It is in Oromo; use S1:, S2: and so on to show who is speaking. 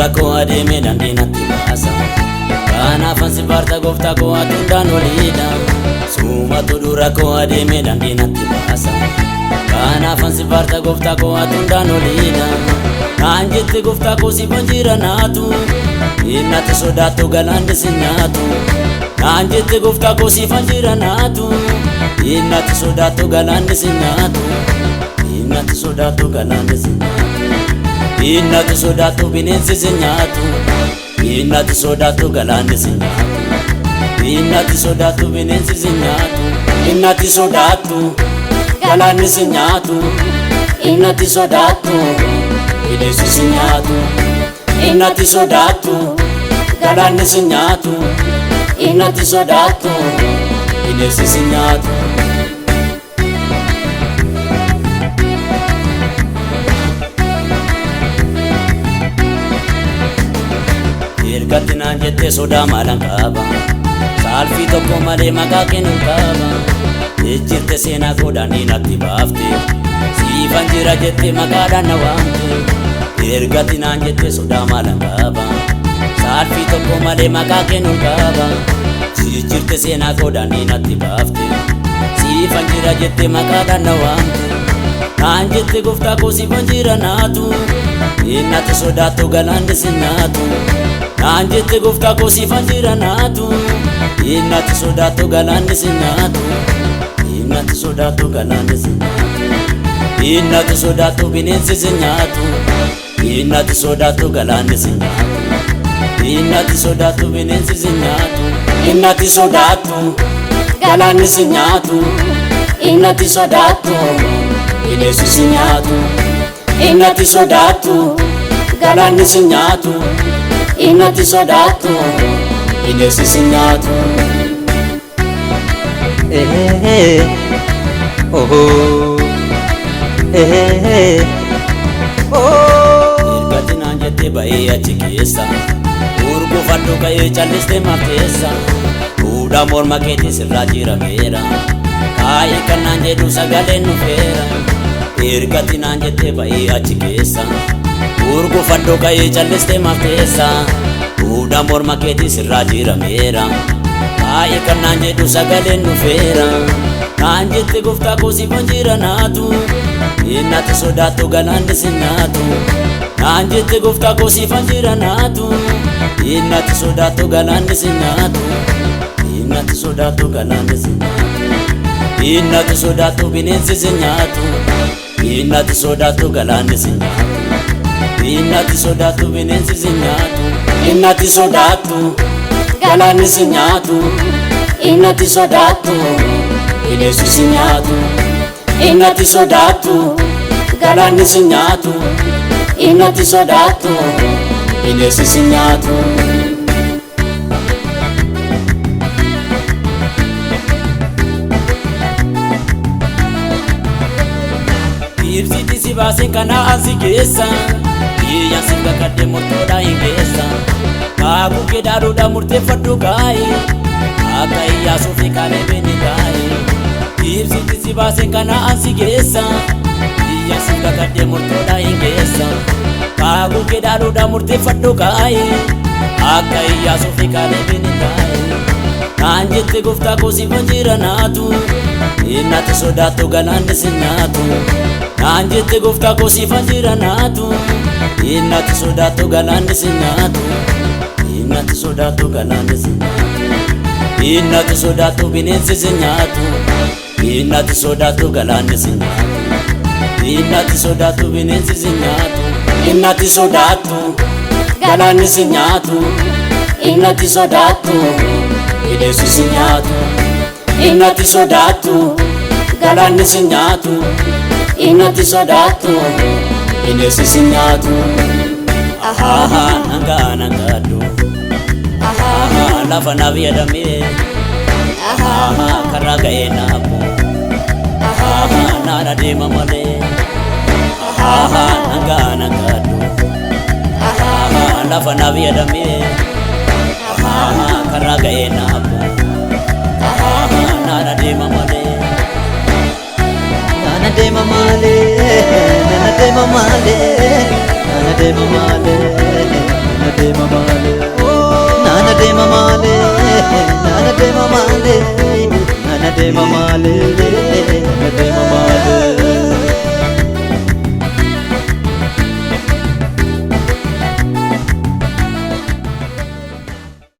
S1: dura koo adeemee daandii natti baasa. Kanaafan si faarsa gooftaa koo ati hundaan oliidha. Suumatu dura koo adeemee daandii natti baasa. Kanaafan si faarsa gooftaa koo ati hundaan oliidha. Naan jette gooftaa koo siifan jira naatu. Innati sodaattu galaanni si nyaatu. Naan jette gooftaa koo siifan jira naatu. Innati sodaattu galaanni si nyaatu. Innati sodaattu galaanni si nyaatu. Innati sodaattu bineensi si nyaatu. Innati sodaattu galaanni si nyaatu. Innati sodaattu bineensi si nyaatu. Innati sodaattu galaanni si nyaatu. Innati sodaattu bineensi si nyaatu. Innati sodaattu galaanni si nyaatu. Innati sodaattu bineensi si nyaatu. Ergatti naan jettee sodaa maalan qaba. Saalfii tokko malee maqaa kennuun qaba. Ejjirte seenaa koo daandii natti baafte. Siifan jira jettee maqaadhaan na waamte. Ergatti naan jettee sodaa maalan qaba. Saalfii tokko malee maqaa kennuun qaba. Jijjiirte seenaa koo daandii natti baafte. Siifan jira jettee maqaadhaan na waamte. Naan jette gooftaa koo siifan jira naatu. Innati sodaattu galaanni si nyaatu. Naan jette gooftaa koo siifan jira naatu. Innati sodaattu galaanni si nyaatu. Innati sodaattu galaanni si nyaatu. Innati sodaattu bineensi si nyaatu. Innati sodaattu galaanni si nyaatu. Innati sodaattu bineensi si nyaatu. Innati sodaattu galaanni si nyaatu. Innati sodaattu bineensi si nyaatu. Innati sodaattu galaanni si nyaatu. Innati sodaattu bineensi si nyaatu.
S2: Eh, oh, eh, oh.
S1: Ergatti naan jettee ba'ee achi keessa. Urgufadhu ka'ee callistee mafteessa. Fuudhaa morma keetii sirraa jirameera. Kaa'ee kan naan jedhu sagaleen dhufeera. Ergatti naan jettee ba'ee achi keessa. Urgufadhu ka'ee callistee mafteessa. Fuudhaa morma keetii sirraa jirameera. Kaa'ee kan naan jedhu sagaleen dhufeera. Naan jette gooftaa koo siifan jira naatu. Innati sodaattu galaanni si nyaatu. Naan jette gooftaa koo siifan jira naatu. Innati sodaattu galaanni si nyaatu. Innati sodaattu galaanni si nyaatu. Innati sodaattu bineensi si nyaatu. Innati sodaattu galaanni si nyaatu. Innati sodaattu bineensi si nyaatu. Innati sodaattu galaanni si nyaatu. Innati sodaattu bineensi si nyaatu. Innati sodaattu galaanni si nyaatu. Innati sodaattu bineensi si nyaatu. Ibsiti si baaseen kanaa ansi keessa. Biyyaan si kakadde murtoodhaa hin keessa. Kaakuu kee dhaaluudhaan murteeffadhu kaa'i. Akka Iyyaasuu fi Kaalebiin ni kaa'i. Ibsiti si baaseen kanaa ansi keessa. Biyyaan si kakadde murtoodhaa hin keessa. Kaakuu kee dhaaluudhaan murteeffadhu kaa'i. Akka Iyyaasuu fi Kaalebiin ni kaa'i. Naan jette gooftaa koo siifan jira naatu. Innati sodaattu galaanni si nyaatu. Naan jette gooftaa koo siifan jira naatu. Innati sodaattu galaanni si nyaatu. Innati sodaattu galaanni si nyaatu. Innati sodaattu bineensi si nyaatu. Innati sodaattu galaanni si nyaatu. Innati sodaattu bineensi si nyaatu. Innati sodaattu galaanni si nyaatu. Innati sodaattu bineensi si nyaatu. Innati sodaattu galaanni si nyaatu. Innati sodaattu bineensi si nyaatu. Ahaa nangaa nangaadhu. Ahaa lafa naaf yaadamee. Ahaa karaa ga'ee naafu. Ahaa naana deema malee. Ahaa nangaa nangaadhu. Ahaa lafa naaf yaadamee. Ahaa karaa ga'ee naafu. Ahaa naana deema malee.
S2: Nana deema malee, nana deema malee, nana deema malee. Nana deema malee, nana deema malee, nana deema malee, nana deema malee, nana deema malee.